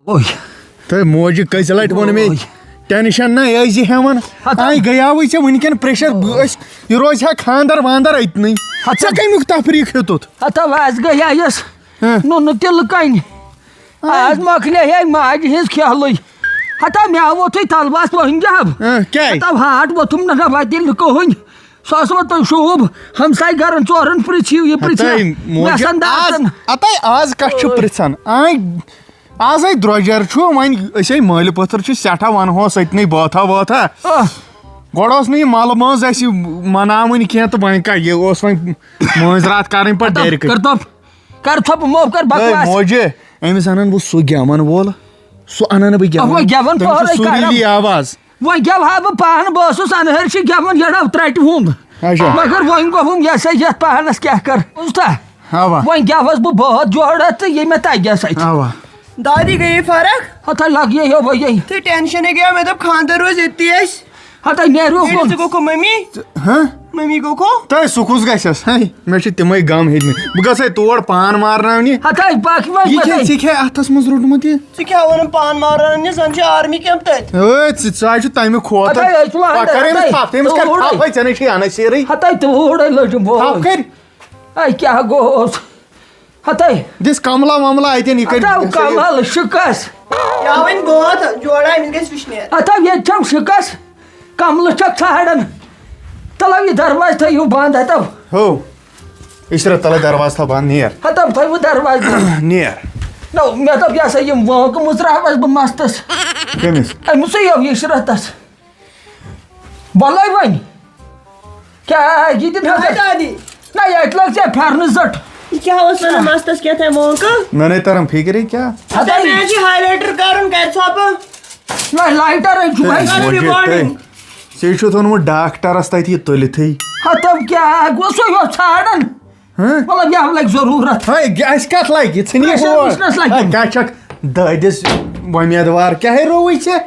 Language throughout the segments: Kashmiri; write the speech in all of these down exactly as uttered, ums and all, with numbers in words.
اوے۔ تہٕ موجہِ کٔژِ لٹہِ ووٚن مےٚ، اوے۔ ٹینشن نہ ٲسۍ زِ ہٮ۪وان۔ ہتا۔ آے گٔیاوٕے ژےٚ وٕنکٮ۪ن پریشر، بہٕ ٲسۍ، یہِ روزِ ہا خاندر واندر أتنٕے۔ ہتا۔ ژےٚ کمیُک تفریٖق ہیوٚتُتھ؟ ہتا آز گٔیایس ہہ۔ نُنہٕ تِلہٕ کنہِ۔ آے۔ آز مۄکلے ہے ماجہِ ہٕنٛز کھیلٕے۔ ہتا مےٚ ووٚتھُے تلواس پنجاب۔ ہہ، کیٛازِ؟ ہتا ہاٹ ووٚتھُم نہ نہ وتہِ نہٕ کٕہٕنۍ۔ سُہ ہسا ووٚت تۄہہِ شوٗب۔ ہمساے گرن ژورن پرژھِو یہِ پرژھِو۔ ہتے موجہِ، یژھن آز، داژن۔ ہتے آز کتھ چھُ پرژھان؟ آے آزے درۄجر چھُ، وۄنۍ أسے مٲلۍ پٔتھر چھِ سٮ۪ٹھاہ ونہوس أتنٕے بٲتھا وٲتھا۔ آہ۔ گۄڈٕ اوس نہٕ یہِ ملہٕ مٲنٛز اَسہِ مناوٕنۍ کینٛہہ تہٕ وۄنۍ کیٛاہ، یہِ اوس وۄنۍ مٲنٛزۍ راتھ کرٕنۍ پتہٕ مطلب، ڈیرِ کٔرۍ۔ کر تھوٚپ، کر تھوٚپ، مو کر ہے بکواس۔ موجہِ، أمِس انان بہٕ سُہ گٮ۪ون وول، سُہ انان بہٕ گٮ۪ون۔ اَوے گٮ۪ون تٔمِس چھُ پٲرے سُریٖلی کران۔ آواز۔ وۄنۍ گٮ۪وہا بہٕ پانہٕ، بہٕ اوسُس انہرشہِ گٮ۪وان یڑو ترٹہِ ہُنٛد۔ اچھا۔ مگر وۄنۍ گوٚوُم یہِ ہسا یتھ پانس کیٛاہ کر، بوٗزتھا؟ اوا۔ وۄنۍ گٮ۪وس بہٕ بٲتھ جوڑا تہٕ ییٚمہِ مےٚ تگہِ سا۔ اوا۔ دادی گٔیے فرق؟ ہتا لگہِ ہے وۄنۍ۔ تہٕ ٹینشن گٔیو، مےٚ دوٚپ خانٛدر روزِ ییٚتی اَسہِ۔ ہتا نیرو ییٚلہِ کُن۔ ژٕ گوٚکھو مٔمی؟ ہہ؟ مٔمی گوٚکھو؟ تہٕ سُہ کُس گژھٮ۪س؟ ہے، مےٚ چھِ تِمے غم ہیٚتمٕتۍ۔ بہٕ گژھے تور پان مارناونہِ۔ ہتا پکھ وۄنۍ یہِ کیٛاہ، پتہٕ۔ ژےٚ کیٛاہ اَتھس منٛز روٚٹمُت یہِ؟ ژٕ کیٛاہ وَنان پان مارناونہِ؟ زَن چھِ آرمی کیمپ تَتہِ۔ ہے، ژٕ، ژٕ حظ چھُ تَمہِ کھۄتہٕ۔ ہتا أسۍ چھِ وَنان پَکھ کر أمِس ہتا تھپھ، تٔمِس کر تھوڑے۔ تھپھ، ہے، ژےٚ نَے چھُے اَنَے سیرٕے۔ ہتا تھوڑے لٔجِم بہٕ۔ تھپھ کر۔ اے کیٛاہ گوٚوس؟ ہتے۔ دِس کملا وملا اتٮ۪ن، یہِ کٔرۍ ہتو کمل شِکس۔ یا وۄنۍ بٲتھ جوڑا، أمِس گژھِ وٕشنیر۔ ہتو ییٚتہِ چھم شِکس، کملہٕ چھکھ ژھانڈان۔ تلو یہِ دروازٕ تھٲیِو بنٛد ہتو۔ ہو، عشرت تلے دروازٕ تھاو بنٛد، نیر۔ ہتو تھٲیِو دروازٕ بنٛد۔ نیر۔ نو، مےٚ دوٚپ یہِ ہسا یِم وٲنٛکہٕ مُژراوس بہٕ مستس۔ کٔمِس؟ أمِسٕے یو عشرتس۔ وَلَے وۄنۍ۔ کیٛاہ یہِ تہِ نظر؟ دادی۔ نہ، ییٚتہِ لٔج ژےٚ پھٮ۪رنہٕ زٔٹ۔ یہِ کیٛاہ اوس وَنان مَستَس کیٛاہ تام وونٛکہٕ؟ مےٚ نَے تَران فِکرِ کیٛاہ۔ ہَتَے ہَتَے۔ مےٚ چھِ highlighter کَرُن، کَرِ ژھۄپہٕ۔ نہ، lighter ہے چھُ تٔمۍ وۄنۍ۔ کَرُن موجود recording۔ تٔمۍ۔ ژےٚ چھُتھ اوٚنمُت ڈاکٹرَس تَتہِ یہِ تُلِتھٕے۔ ہَتَو کیٛاہ گوٚو سُہ یوت ژھانٛڈان؟ ہہ؟ مطلب، یہِ لَگہِ ضروٗرت۔ ہے، اَسہِ کَتھ لَگہِ؟ ژھٕنہِ یہِ pressure ہور۔ وٕچھنَس لَگہِ۔ ہے، کیٛاہ چھَکھ دٲدِس وۄمید وار؟ کیٛاہ ہے رووُے ژےٚ؟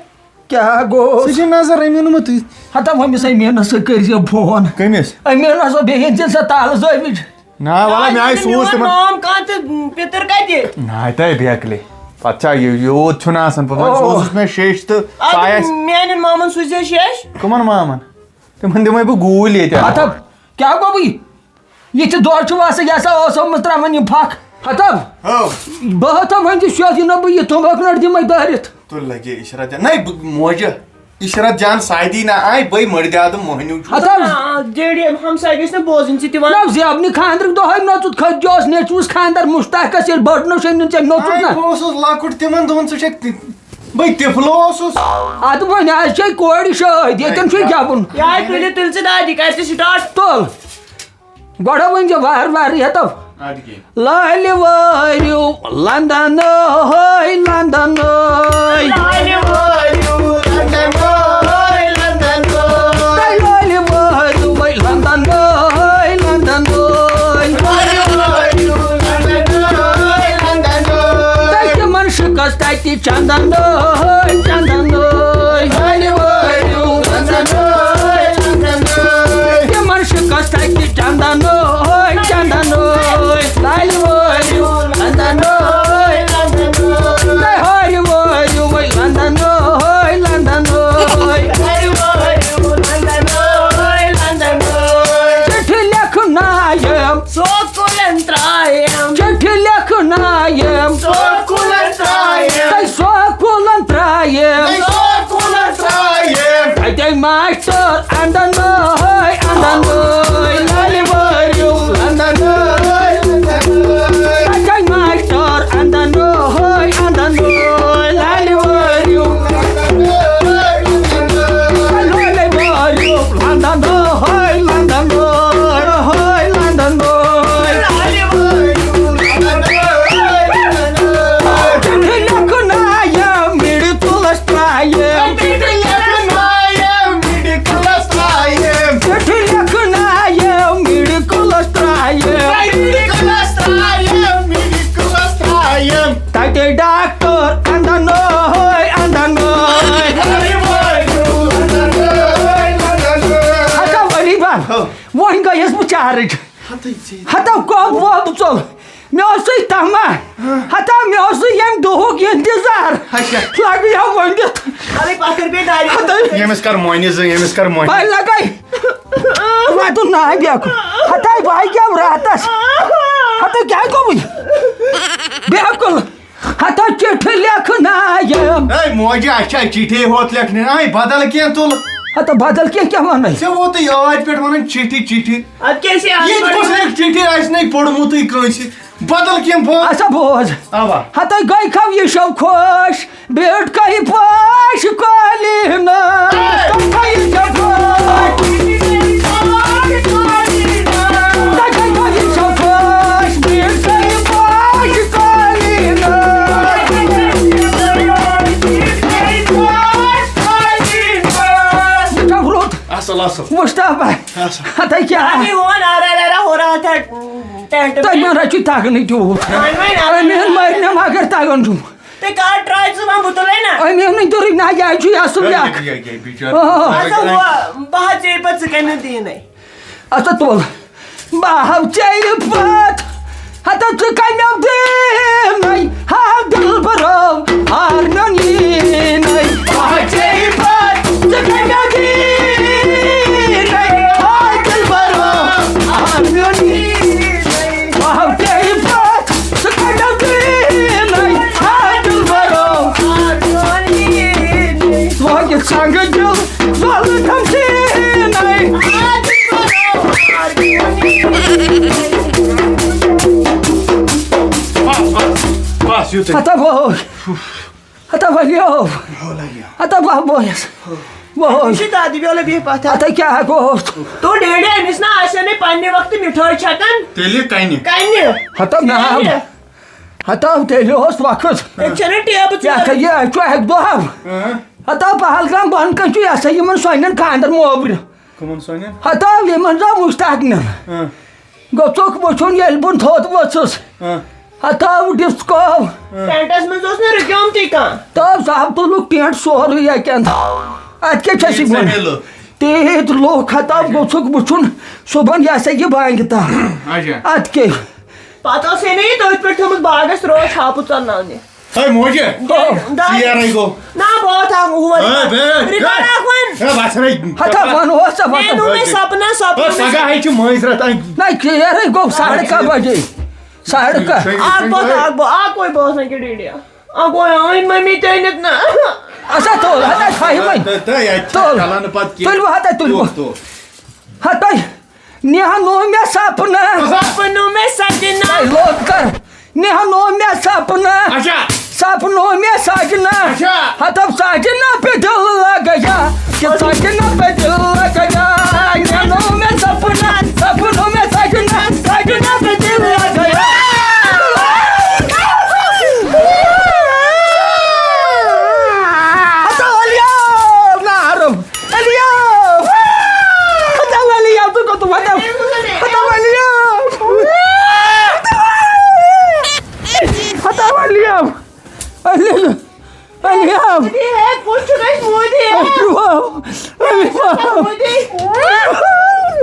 کیٛاہ گوٚو؟ ژےٚ چھِ نظر أمیٖنمُتٕے۔ ہتا وۄنۍ أمِس أمیٖنَس سۭتۍ کٔرۍ زِ فون۔ کٔمِس؟ أمیٖنَس بیٚیہِ ییٚتہِ سا تالہٕ زٲوِج۔ نہ، وَلہٕ مےٚ آیہِ سوٗز تِمَن۔ مام کانٛہہ تہٕ پیٚتٕر کَتہِ؟ نہ، تَے بیکلے۔ پَتہٕ چھا یہِ یوٗت چھُنہٕ آسان۔ پَتہٕ وۄنۍ اوہ۔ سوٗزُس مےٚ شیٚش تہٕ آ، سُہ آسہِ۔ میٛانٮ۪ن مامَن سوٗزِ ہا شیٚش۔ کٕمَن مامَن؟ تِمَن دِمَے بہٕ گوٗلۍ ییٚتہِ۔ ہتا، کیٛاہ گوٚو بہٕ؟ یہِ تہِ دۄہ چھُ وَسان، یہِ ہسا اوس آمُت ترٛاوان یِم پھَکھ۔ ہتو۔ ہو۔ بہٕ ہتو وۄنۍ تہِ سیوٚد، یہِ نہ بہٕ یہِ تُمبَکھ نٔر دِمَے دٲرِتھ۔ تُل لگے عشرت جان۔ نَے، بہٕ، موجہِ، عشرت جان سایدی نہ آے، بٔے مٔردیادٕ موہنیوٗ چھُس۔ ہتو۔ آ، جے ڈی ایم ہمساے گژھِ نہٕ بوزٕنۍ ژٕ تہِ وَن۔ نہ، زیبنہِ خانٛدرٕکۍ دۄہَے نوٚژُت کھٔتۍ جوس نیٚچوِس خانٛدر مُشتاقَس ییٚلہِ بٔڑ نوٚش أنِن ژےٚ نوٚژُت آے نہ۔ بہٕ اوسُس لۄکُٹ، تِمَن دۄہَن ژٕ چھَکھ تہِ-، بٔے طفلہٕ اوسُس۔ اَدٕ وۄنۍ آز چھے کورِ شٲدۍ، ییٚتٮ۪ن چھُے گٮ۪وُن۔ یہِ آے تُلِو، تُلہِ ژٕ دادی، کَرِ ژٕ start۔ تُل۔ گۄڈٕ ؤنۍ زِ وارٕ وارٕ ہیتو۔ اَدٕ کیٛاہ؟ لالہِ وٲرِو لندن ٲے، لندن ٲے۔ لالہِ وٲرِو لندن ٲے، لندن ٲے۔ تَے لالہِ وٲرِو وَے لندن ٲے، لندن ٲے۔ لالہِ وٲرِو لندن ٲے، لندن ٲے۔ تَے تِمن شِکس تَتہِ چندن ٲے، چندن ٲے۔ لالہِ وٲرِو لندن ٲے، لندن ٲے۔ تِمن شِکس تَتہِ چندن ٲے، چندن ٲے۔ لالہِ وٲرِو لندن ٲے، لندن ٲے۔ لالہِ وٲرِو وَے لندن ٲے، لندن ٲے۔ لالہِ وٲرِو لندن ٲے، لندن ٲے۔ چِٹھِ لیکھنایم۔ سکوٗلن ترٛایم۔ چِٹھِ لیکھنایم۔ سکوٗلن ترٛایم۔ تَے سکوٗلن ترٛایم۔ تَے سکوٗلن ترٛایم۔ تَتے ماشٹر اندن ٲے، اندن ٲے۔ لالہِ وٲرِو لندن ٲے، لندن ٲے۔ تَتے ماشٹر اندن ٲے، اندن ٲے۔ لالہِ وٲرِو لندن ٲے، لندن ٲے۔ لالہِ وٲرِو لندن ٲے، لندن ٲے۔ لندن ٲے۔ لالہِ وٲرِو لندن ٲے، لندن ٲے۔ چِٹھِ لیکھنایم، مِڈکلس ترٛایم۔ چِٹھِ لیکھنایم، مِڈکلس ترٛایم۔ چِٹھِ لیکھنایم، مِڈکلس ترٛایم۔ مِڈکلس ترٛایم، مِڈکلس ترٛایم۔ تَتہِ ڈاکٹر اندن ٲے، اندن ٲے۔ لالہِ وٲرِو لندن ٲے، لندن ٲے۔ ہتا علی بابا، ہو۔ وۄنۍ گٔیَس بہٕ charge۔ ہتٕے ژےٚ۔ ہتو کوٚت ووت ژوٚل؟ مےٚ اوسُے تَمہ۔ ہتا مےٚ اوسُے ییٚمہِ دۄہُک اِنتظار۔ اچھا۔ لَگہٕ ہا ؤنِتھ۔ اَلَے پَتھر بیٚیہِ دارِ۔ ہتا ییٚمِس کر مۄنہِ زٕ، ییٚمِس کر مۄنہِ۔ وۄنۍ لَگَے۔ وَدُن نا بیکُن۔ ہتا بہٕ ہا گٮ۪و راتَس۔ ہتا کیٛاہ گوٚوُے؟ بیکُن۔ ہتا چِٹھِ لیکھنایم۔ ہے موجہِ، اَسہِ چھا چِٹھے ہوت لیکھنہِ؟ اَے بدل کینٛہہ تُل۔ ہتا بدل کینٛہہ کیٛاہ وَنَے؟ ژےٚ ووتُے یٲدۍ پٮ۪ٹھ وَنان چِٹھِ، چِٹھِ۔ اَدٕ کیٛاہ چھِ اَتھ ییٚتہِ کُس وَنان؟ لیکھِ چِٹھِ، آسہِ نَے پوٚرمُتٕے کٲنٛسہِ۔ بدل کینٛہہ بوز۔ اچھا بوز۔ اوا۔ ہتَے گٔے کھو یہِ شو خۄش، بیٖٹھ کَہہِ پوش کۄلہِ نہٕ۔ کَہہِ شو خۄش۔ کَہہِ شو خۄش، بیٖٹھ کَہہِ پوش کۄلہِ نہٕ۔ وٕچھو رُت۔ اصل، اصل۔ مُشتاق بھائی۔ اصل۔ ہتَے کیٛاہ؟ اَمی ووٚن، آرا، آرا، ہورا، ہتھا، ٹینٹ تۄہہِ پٮ۪ٹھ۔ ما رَچھِو تَگنٕے تیوٗت؟ وۄنۍ، وۄنۍ، آرا، أمیٖن آرا۔ مَرِ مےٚ مگر تَگان چھُم۔ تُہۍ کر ترٛٲوِو ژٕ وۄنۍ بُتُلے نا؟ أمیٖنٕے دوٚرُکھ نہ یہِ حظ چھُ یہِ اَصٕل یہِ، یہِ۔ یہِ، یہِ، یہِ بِچارٕ۔ آ۔ اَسا ہُہ، بہٕ حظ ژےٚ پَتہٕ ژٕ کَمہِ دِنَے؟ اَسا تُل۔ بہٕ ہاو ژےٚ پَتہٕ۔ ہتا ژٕ کَمیو دیٖنَے، ہاو دِلبرو، ہار میون یی نَے۔ بہٕ ہاو ژےٚ پَتہٕ، ژٕ کَمیو دیٖنَے، ہاو دِلبرو، ہار میون یی نَے۔ بہٕ ہاو ژےٚ پَتہٕ، ژٕ کَمیو دیٖنَے، ہاو دِلبرو، ہار میون یی نَے۔ لوگہِ سنٛگہٕ دِل، زولہٕ کھم سیٖنَے۔ بس، بس، بس، یُتُے۔ ہتا ووے۔ ہتا ولیو۔ ہتا بابویس۔ ووے۔ یہِ چھُ دادِ بیولہٕ بیٚیہِ پتھر۔ ہتا کیٛاہ گوٚو؟ تو ڈیڈی أمِس نا آسہِ نہٕ پننہِ وقتہٕ مِٹھٲے چھکان۔ تیٚلہِ کنہِ۔ کنہِ۔ ہتا نام۔ کنہِ۔ ہتا تیٚلہِ اوس وقت۔ أمۍ چھَنہٕ ٹیبہٕ یہِ ہسا ژور۔ یہِ چھُ اَکہِ دۄہ۔ اۭں۔ ہتا پہلگام بۄن کَنہِ چھُ یہِ ہسا یِمن سۄنٮ۪ن خانٛدر موبرِ۔ کٕمن سۄنٮ۪ن؟ ہتا یِمن زن مُشتاق نٮ۪ن۔ اۭں۔ گوٚژھُکھ وٕچھُن ییٚلہِ بہٕ تھوٚد ؤژھٕس۔ اۭں۔ ہتا ڈِسکو۔ ٹینٹس منٛز اوس نہٕ رُکیومتُے کانٛہہ۔ تہٕ صاحب تُلُکھ ٹینٹ سورُے اَتہِ۔ اَتہِ کیٛاہ چھِ اَسہِ ییٚتہِ وَنان؟ سَمے لُکھ۔ تیٖتۍ لُکھ ہتا گوٚژھُکھ وٕچھُن صُبحن یہِ ہسا یہِ بانگہِ تام۔ اچھا۔ اَتہِ کیٛاہ؟ پتہٕ اوس ہے نہٕ یہِ تٔتھۍ پٮ۪ٹھ تھوٚمُت باغس، روز چھاپہٕ ژۄنناونہِ۔ ہے موجہِ، دَ-، دَ-، ژیر ہے گوٚو۔ نہ، بہت اکھ اوس۔ ہے، بے، رِکارڈ اکھ وۄنۍ۔ ہے، بس ہے۔ ہتا وَن اوس ژےٚ مےٚ وَتھ۔ نوٚو مےٚ سپنا، سپنا ہے، مےٚ پگاہ ہے چھُ مٲنٛزِ راتھ، ہے۔ نہ، ژیر ہے گوٚو، ساڑٕ کاہ بجے۔ ساڑٕ کاہ۔ اکھ بہت، اکھ بہت، اکھ کوئی بہت نہ کہ ڈیڈیا۔ اکھ کوئی آن ممی تینت نہ۔ اچھا، تُل، ہتا تھایہِ وۄنۍ۔ تہٕ، تہٕ، یہِ تُل۔ چلان پتہٕ کینٛہہ۔ تُلِو ہتا، تُلِو۔ تُل، تُل۔ ہتا۔ نیہہ نوٚو مےٚ سپنہٕ۔ سپنہٕ مےٚ سجنہ۔ اے لوٚت کر۔ نیہہ نوٚو مےٚ سپنہٕ۔ اچھا۔ سپنہٕ مےٚ سجنہ۔ اچھا۔ ہتو سجنہ پہ دل لگیا۔ کہ سجنہ پہ دل لگیا۔ نیہہ نوٚو مےٚ سپنہٕ۔ سپنہٕ مےٚ سجنہ۔ سجنہ پہ دل لگیا۔ ہتو علیو نارم۔ علیو! ہتا علیو، ژٕ کوٚت وَتَو؟ ہتا علیو! ہتا علیو! علیو! علیو! ہے، کُس چھُ گژھِ مودی؟ علیو! علیو! مودی۔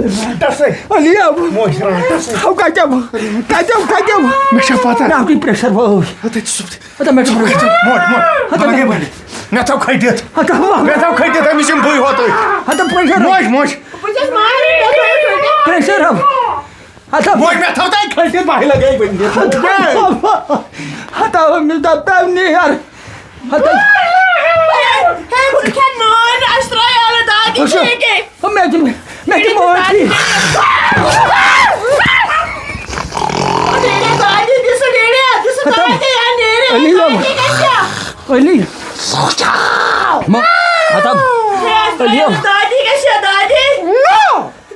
رانٛٹَس ہے۔ علیو! موج رانٛٹَس ہے۔ ہو، کَتٮ۪و؟ کَتٮ۪و؟ کَتٮ۪و؟ مےٚ چھےٚ پَتہ۔ مےٚ آو تُہۍ پرٛیشَر وٲے۔ ہتا چھُ سُہ۔ ہتا مےٚ چھُ پرٛیشَر۔ موج، موج، ہتا بہٕ لَگے مےٚ۔ وۄنۍ۔ مےٚ تھاو کھٔٹِتھ۔ ہتا وَ-، مےٚ تھاو کھٔٹِتھ، أمِس یِم بٕے ہوتُے۔ ہتا پرٛیشَر۔ موج، موج۔ بہٕ چھَس مارٕنۍ، مےٚ تھٲیِو کھٔٹِتھ۔ پرٛیشَر ہا۔ ہتا موج، مےٚ تھاو تۄہہِ کھٔٹِتھ، بہٕ لَگے وٕنہِ۔ ہتا أمِس دَپتَو نیر۔ ہتا۔ ہے، ژٕ کھٮ۪ن مٲنۍ، اَسہِ ترٛایہِ اَلہٕ دادی اچھا۔ چھِ ییٚکے۔ مےٚ دِ، مےٚ دِ مٲفی۔ دادی دِ سُہ ڈیڈی، دِ سُہ ہتا۔ دادی، یا نیرِ، علی لو۔ دادی گژھِ کیٛاہ؟ علی۔ ما-، ہتا۔ ہے، علی۔ دادی گژھِ یا دادی؟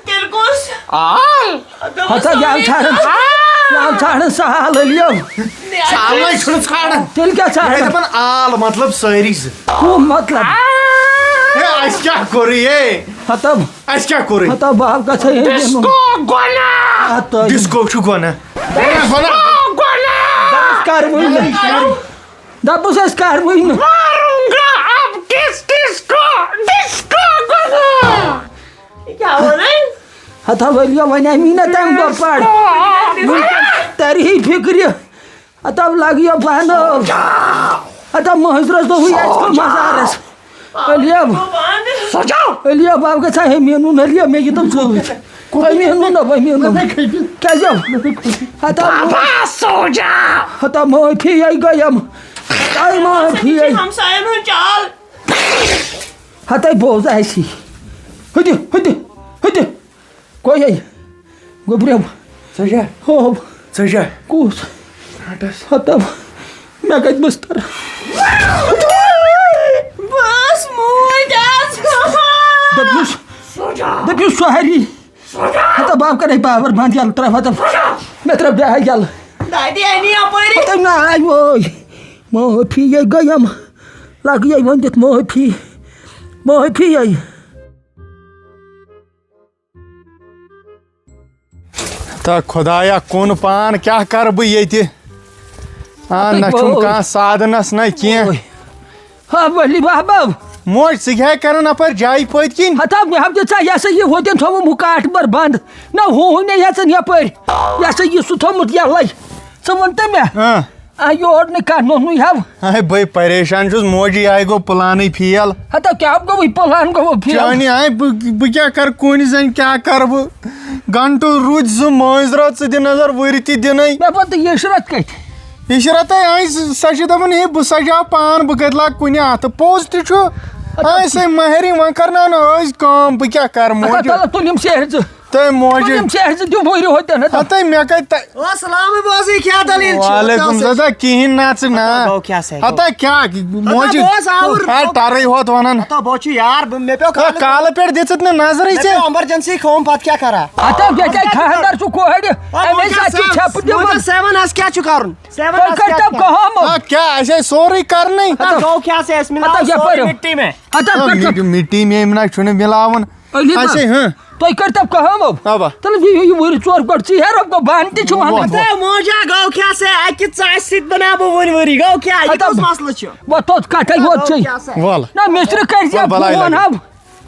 تیٚلہِ کُس؟ آل۔ ہتا، یہِ آو ژھانٛڈان۔ آل۔ یہِ آو ژھانٛڈان سُہ آل، علی۔ سُہ آلٕے چھُنہٕ ژھانٛڈان۔ تیٚلہِ کیٛاہ یہِ ہے ژھانٛڈان؟ دَپان آل مطلب سٲری زٕ۔ کُم مطلب؟ ہے، اَسہِ کیٛاہ کوٚرُے، ہے؟ ہتا۔ اَسہِ کیٛاہ کوٚرُے؟ ہتا بہٕ ہا گژھٕ ہے ڈِسکو گۄناہ۔ ہتا۔ ڈِسکو چھُ گۄناہ۔ گۄناہ۔ ڈِسکو گۄناہ۔ دَپُس کَر وٕنہِ نہٕ۔ دَپُس أسۍ کَر وٕنہِ نہٕ۔ مارونگا اب کس کس کو، ڈِسکو گۄناہ۔ یہِ کیٛاہ وَنان؟ ہتا ؤلِو وۄنۍ اَمی نہ تَمہِ دۄہ پَر۔ وٕنکٮ۪ن تَرِ ہے فِکرِ۔ ہتا لَگہِ یہِ پَہنہٕ۔ ہتا مٲنٛزِ رٲژ دۄہٕے آسہِ کانٛہہ مَزارَس۔ علیا، علیا باب گژھِ ہا ہے مینُن، علیا مےٚ یہِ تِم سۭتۍ۔ ہے مینُن نہ، ہے مینُن۔ کیٛازِ؟ ہتا بابا سوجا۔ ہتا معٲفی ہے گٔیم۔ ہتا معٲفی ہے۔ ہمساین ہُنٛد چال۔ ہتے بوز اسی۔ ہُتہِ، ہُتہِ، ہُتہِ۔ کویے۔ گوٚبریو۔ ژٕ چھا؟ ہو۔ ژٕ چھا؟ کُس؟ رٹس۔ ہتو۔ مےٚ کتہِ بستر۔ بس موج آز۔ دٔپِس۔ دٔپِس سہری۔ ہتا باب کرے پاور بند یل ترٛاو ہتا۔ مےٚ ترٛاو بیاہے یل۔ دادی انی اپٲری۔ ہتا نہ آے وٲے۔ معٲفی یے گٔیم۔ لگیے وۄنۍ دِتھ معٲفی۔ معٲفی یے۔ تہٕ خۄدایا، کُن پان کیٛاہ کَرٕ بہٕ ییٚتہِ؟ آ، ہتٕے نہ چھُم بوے۔ کانٛہہ سادنَس نہ کینٛہہ۔ بوے۔ ہا، ؤلِو بابا۔ موج، ژٕ کیٛاہ کَران اَپٲرۍ جایہِ پٔتۍ کِنۍ؟ ہتا، مےٚ ہا دِژ ژےٚ، یہِ ہسا یہِ ہوٚتٮ۪ن تھوٚوُم ہُہ کاٹھ بَر بنٛد۔ نہ، ہُہ، ہُہ نے یَژھان یَپٲرۍ۔ یہِ ہسا یہِ سُہ تھوٚمُت یَلَے۔ ژٕ وَن تہٕ مےٚ۔ ہاں۔ آ، یور نہٕ کانٛہہ نوٚنُے ہاو۔ ہے، بٔے پریشان چھُس، موجی آیہِ گوٚو پلانٕے فیل۔ ہتا کیٛاہ گوٚوُے پلان گوٚو فیل؟ چانی آیہِ، بہٕ، بہٕ کیٛاہ کَرٕ کُنہِ زَنہِ، کیٛاہ کَرٕ بہٕ؟ گھنٹہٕ روٗدۍ زٕ مٲنٛزِ رٲژ، ژٕ دِ نظر، وٕرِ تہِ دِنَے۔ مےٚ وَن تہٕ یہِ عشرت کَتہِ؟ عشرت ہے آیہِ، سۄ چھِ دَپان، ہے، بہٕ سَجاو پان، بہٕ کَتہِ لاگہٕ کُنہِ اَتھٕ۔ پوٚز تہِ چھُ، ہتا آے سۄے مَہرِنۍ، وۄنۍ کَرناو نہٕ أزۍ کٲم، بہٕ کیٛاہ کَرٕ ہتا موجی؟ تَلہٕ تُلِم سیرِ ژٕ۔ تہٕ موجہِ۔ تِم چھِ اَسہِ دِوان ہُرِ ہوٚتٮ۪ن، ہتا۔ ہَتَے مےٚ کَتہِ تَ-، السلام بوزٕے، کیٛاہ دٔلیٖل چھِ؟ وعلیکُم السلام۔ ہَتا کِہیٖنۍ نہ ژٕ نہ۔ ہَتا گوٚو کیٛاہ سا؟ ہَتا کیٛاہ؟ موجہِ۔ بوز آوُر۔ ہَے ٹَرٕے ہوت وَنان۔ ہَتا بہٕ چھُ یار، بہٕ، مےٚ پیوٚو ہَے کالہٕ۔ کالہٕ پٮ۪ٹھ دِژٕتھ نہٕ نظرٕے مےٚ ژےٚ۔ پیوٚو emergency کٲم، پَتہٕ کیٛاہ کَرٕ؟ ہَتا ییٚتہِ خانٛدر چھُ کورِ، ہَے اَمے موجہِ ساتہٕ چھِ صاحب، ژھٮ۪پہٕ دِوان۔ موجہِ صاحب، وَن حظ کیٛاہ چھُ کَرُن؟ سیون تُہۍ حظ کٔرۍ کیٛاہ تو چھُ؟ کٲم۔ آ، کیٛاہ؟ اَسہِ ہے سورُے کَرنٕے۔ ہَتا گوٚو کیٛاہ سا؟ اَسہِ مِلاو ہَتا یَپٲرۍ۔ سورُے مِٹی مےٚ۔ ہَتا آ، کٔرۍ تو۔ مِٹی، مِٹی مے نہ چھُنہٕ مِلاوُن۔ علی اَسہِ بب، ہے، ہہ۔ تُہۍ کٔرۍتو کٲم۔ اَوا۔ تَلہٕ یہِ، یہِ وُرِ ژور گۄڈٕ ژیر گوٚو، بانہٕ تہِ چھِ وَنان۔ وَتھ۔ تہٕ موجا گوٚو کیٛاہ سا؟ اَکہِ ژاسہِ سۭتۍ بَناو بہٕ وُرِ وُرِ۔ گوٚو کیٛاہ؟ یہِ ہَتا کُس مسلہٕ چھُ؟ وَتھ اوس کَٹھَے یوت گوٚو چھُے۔ کیٛاہ سا؟ وَل۔ نہ، مِسترِ کٔرۍ زِ وَل، بَلاے فون لَگہِ۔ حظ۔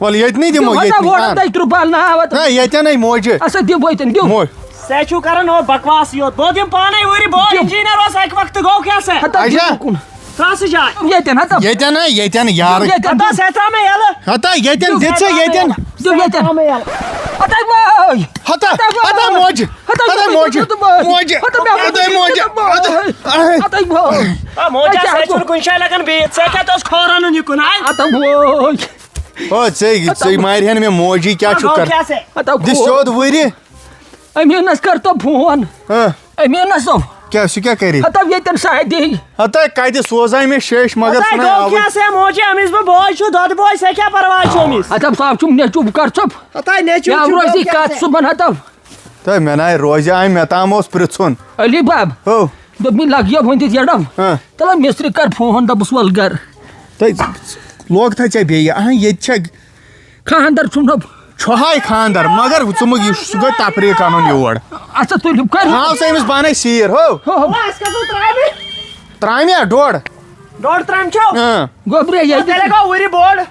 وَل، ییٚتہِ نٕے دِمو، دِمو ییٚتہِ نا نٕے۔ ووٹ اَہَن۔ دَہہِ ترٛہ بَل نہ ہاوَتھ۔ نہ، ییٚتٮ۪ن ہے موجہِ۔ اَسا دِمو ییٚتٮ۪ن، دِمو۔ موج۔ سا چھُو کران ہو بکواس یوت۔ بہٕ دِمہٕ پانے وُرِ بول، دِم۔ انجینئر اوس اکہِ وقتہٕ، گوٚو کیٛاہ سا؟ ہتا اچھا۔ دِم کُن۔ کَس جایہِ؟ ییٚتٮ۪ن ہتا۔ ییٚتٮ۪ن ہا، ییٚتٮ۪ن یارٕ۔ ییٚتٮ۪ن۔ ہتا سا ترٛاو مےٚ یَلہٕ۔ ہتا ییٚتٮ۪ن، دِم دِژ ژےٚ ییٚتٮ۪ن۔ دِم ییٚتٮ۪ن۔ ہتا وٲے۔ ہتا، ہتا ہتا وٲے۔ موج۔ ہتا ہتا وٲے۔ موج۔ ہتا ہتا وٲے۔ موج۔ ہتا وٲے۔ موج۔ ہتا مےٚ ہتا موج۔ ہتا وٲے۔ ہتا وٲے۔ آ، موجا، اچھا، سا چھُنہٕ کُنہِ جایہِ لگان بِہِتھ۔ ژےٚ کیٛاہ اوس کھوران یہِ کُن، ہا؟ ہتا وٲے۔ او، ژےٚ، ژےٚ مارِ ہن مےٚ موجی، کیٛاہ چھُ ہتا کر؟ کیٛاہ سا؟ ہتا دِ وٲے۔ سیوٚد وُرِ۔ أمیٖنس کر تو فون۔ ہاں۔ أمیٖنس دوٚپ۔ کیٛاہ، سُہ کیٛاہ کرِ؟ ہتا ییٚتٮ۪ن ساے دِہی۔ ہتا کتہِ سوزے مےٚ شیش، مگر ہتا سُہ نَے گوٚو آوُے۔ کیٛاہ سا موجی، أمِس بہٕ بوے چھُ، دۄدٕ بوے، سا کیٛاہ پرواے چھُ أمِس؟ ہتا صاحب چھُم نیٚچوٗ، بہٕ کر ژوٚپ۔ ہتا نیٚچوٗ یا چھُ، روزِ گوٚو کیٛاہ کتھ سا؟ صُبحن ہتا۔ تہٕ مےٚ نَے روزِ، آے مےٚ تام اوس پرٛژھُن۔ علی بب۔ ہو۔ دوٚپمَے لگ یہِ وۄنۍ دِتھ یَڈَم۔ ہاں۔ تَلہ مِسترِ کر فون، دوٚپُس وَل گَر۔ تہٕ لوگ تھا ژےٚ بیٚیہِ، اَہَن ییٚتہِ چھا خانٛدر چھُم نہ۔ چھُ ہاے خانٛدر، مگر ژٕ مہٕ یہِ، سُہ گوٚو تفریٖق اَنُن یور۔ اَچھا تُلِو کٔرِو۔ تھاو سا أمِس پانَے سیٖر، ہو۔ ہو، ہو۔ اَسہِ کَتھ ترٛامہِ؟ ترٛامہِ ہا ڈۄڈ۔ ڈۄڈ ترٛامہِ چھو؟ اۭں۔ گوٚبرے ییٚتہِ۔ تیٚلہِ گوٚو وُرِ بوٚڑ۔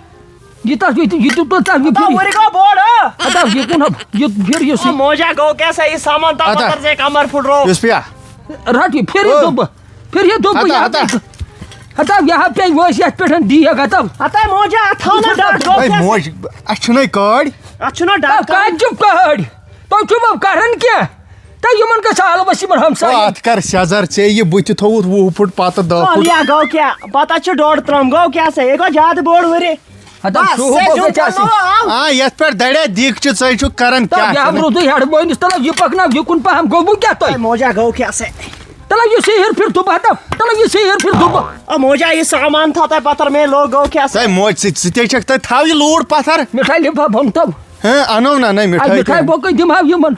یہِ تَتھ، یہِ تہِ، یہِ تہِ تُل تَتھ، یہِ ہتا پھِر۔ وُرِ گوٚو بوٚڑ، ہا؟ ہتا یہِ کُن ہا، یہِ پھِر یہِ آ، سُہ۔ موجا گوٚو کیٛاہ سا یہِ سامان تَتھ ہتا۔ پَتہٕ ژےٚ کَمر پھُٹرو۔ یُس پیا۔ رَٹ یہِ، پھِر یہِ ہتا۔ دُبہٕ، پھِر یہِ دُبہٕ، ہتا، یہِ ہتا۔ ہتا۔ ہتا، یہِ ہا پیٚیہِ وٲنٛسہِ یَتھ پٮ۪ٹھ ڈیگ ہتا۔ ہتا موجا، اَتھ تھاو نہٕ ڈَر، گوٚو ہے کیٛاہ سا؟ موج، اَسہِ چھُنَے کٲڑۍ۔ اَتھ چھُنہ ڈَر۔ ہتا، کَتہِ چھُ کٲڑۍ؟ تُہۍ چھِو وۄنۍ کَران کیٛاہ؟ تہٕ یِمَن گژھِ حالوَس یِمَن او، ہمسایَن۔ اَتھ کر سیٚزر ژےٚ یہِ بٕتھِ تھوٚوُتھ وُہ پھُٹ پَتہٕ دَہ پھُٹ۔ یا گوٚو کیٛاہ؟ پَتہٕ چھُ ڈۄڈ ترٛامہٕ، گوٚو کیٛاہ سا؟ یہِ گوٚو زیادٕ بوٚڑ وُرِ۔ ہتا بس، شوٗب سُہ گوٚو چھُ کیٛاہ سا؟ آ، یَتھ پٮ۪ٹھ دَریا دیٖگچہِ ژَے چھُکھ کران تَلہٕ کیٛاہ یہِ ہا کَران؟ روٗدُے ہٮ۪ڈ بٲنِس، تَلہٕ یہِ پَکناو یہِ کُن پَہَم، گوٚو وۄنۍ کیٛاہ تۄہہِ؟ ہے موجا گوٚو کیٛاہ سا؟ تَلہٕ یہِ سیٖر پھِر دُبہٕ ہتا، تَلہٕ یہِ سیٖر پھِر دُبہٕ۔ او موجا، یہِ سامان تھاو تۄہہِ پَتھر مے لوٚگ، گوٚو کیٛاہ سا؟ ہے موج، ژٕ، ژٕ تے چھَکھ تَتہِ تھاو یہِ لوٗر پَتھر۔ مِٹھاے لِفاف اوٚن تَو۔ ہے، اَنو نہ، نہ، اَدٕ مِٹھاے مِٹھاے کیٛاہ؟ بۄکٕے دِمہٕ ہاو یِمَن۔